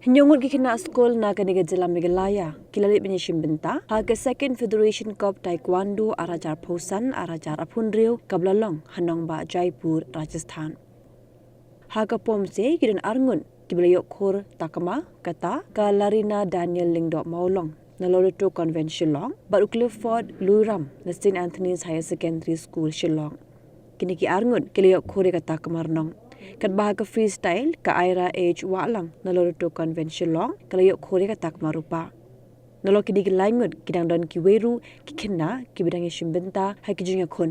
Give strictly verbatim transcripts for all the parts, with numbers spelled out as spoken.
Hynñiew ngut ki khynnah skul na kane ka jylla Meghalaya ki la leit ban ïashim bynta ha ka Second Federation Cup Taekwondo ar hajar arphew san ar hajar arphew hynriew kaba la long ha nongbah Jaipur, Rajasthan. Ha ka pom se ki don ar ngut kiba la ïoh khur takma, kata ka Larina Daniel Lyngdoh Mawlong na Loreto Convent Shillong bad u Clifford Luiram na Saint Anthony's Higher Secondary School Shillong. Kine ki ar ngut ki la ïoh khur ïa ka takma rnong. Katba ha ka freestyle ka Ira H Wahlang na Loreto Convent Shillong ka la ïoh khur ïa ka takma rupa. Nalor kine ki lai ngut ki dang don kiwei ruh ki khynnah kiba dang ïashim bynta ha ki jingïakhun.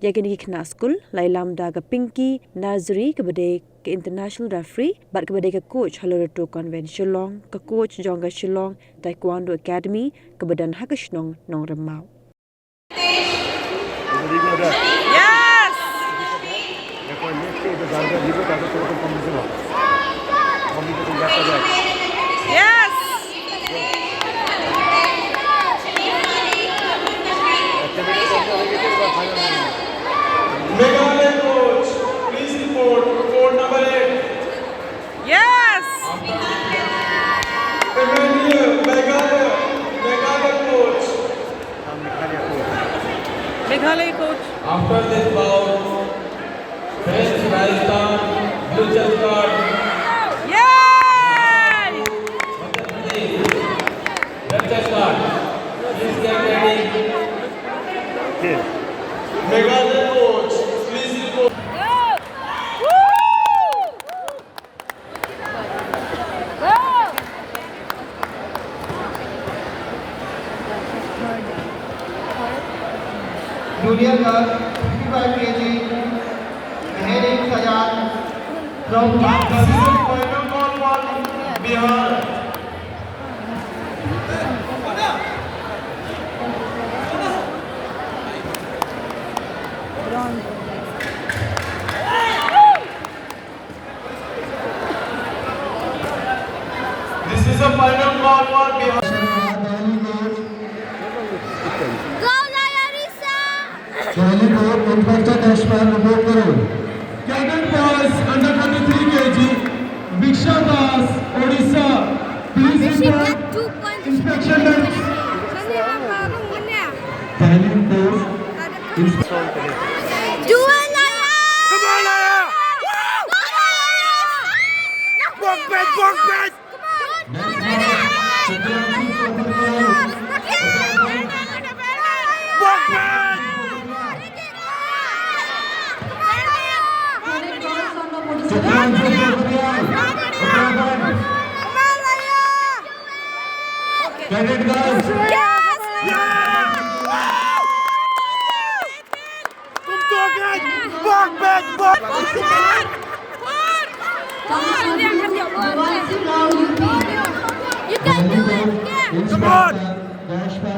Ïa kine ki khynnah skul la ïalam da ka Pinky Nazri kaba dei ka international referee bad kaba dei ka coach ha Loreto Convent Shillong, ka coach jong ka Shillong Taekwondo Academy kaba don ha ka shnong Nongrymaw. Yes! Yes! Meghalaya coach, please report. Report number eight. Yes! Emmanuel, Meghalaya, Meghalaya coach. Meghalaya coach. After this bout, French Rajasthan, blue chest guard. Yay! Madhya Pradesh, red chest guard. Please get ready. Meghalaya coach, please report. Junior girls, fifty-five K G, Meherin Sayed from Bihar. This is a final call for Bihar. Go, Nayarisa! Charlie को infected cash पर रिपोर्ट करो। Cadet boys under twenty-three K G, Viksha Das, Odisha, please report inspection. Talent boys, inspection. Dua layar! Come on, layar! Go, layar! Bok bet, bok bet! Next match, Chakransing Kathirkar. Bok bet! Chakransing Kathirkar. Cadet girls. Yes! Yes! Kumto kan! Bok bet, bok! You can do it, yeah. Come on! Come on!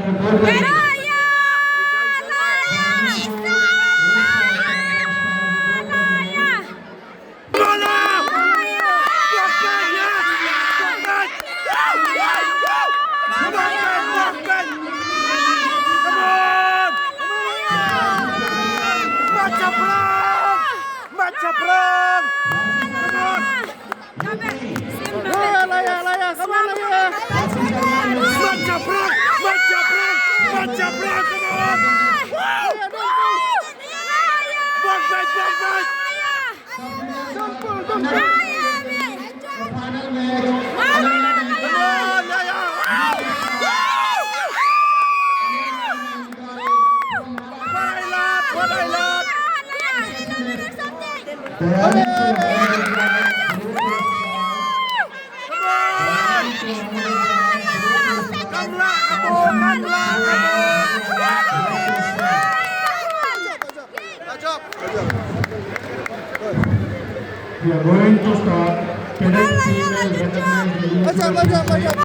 We are going to start. Cadet female recognized individual.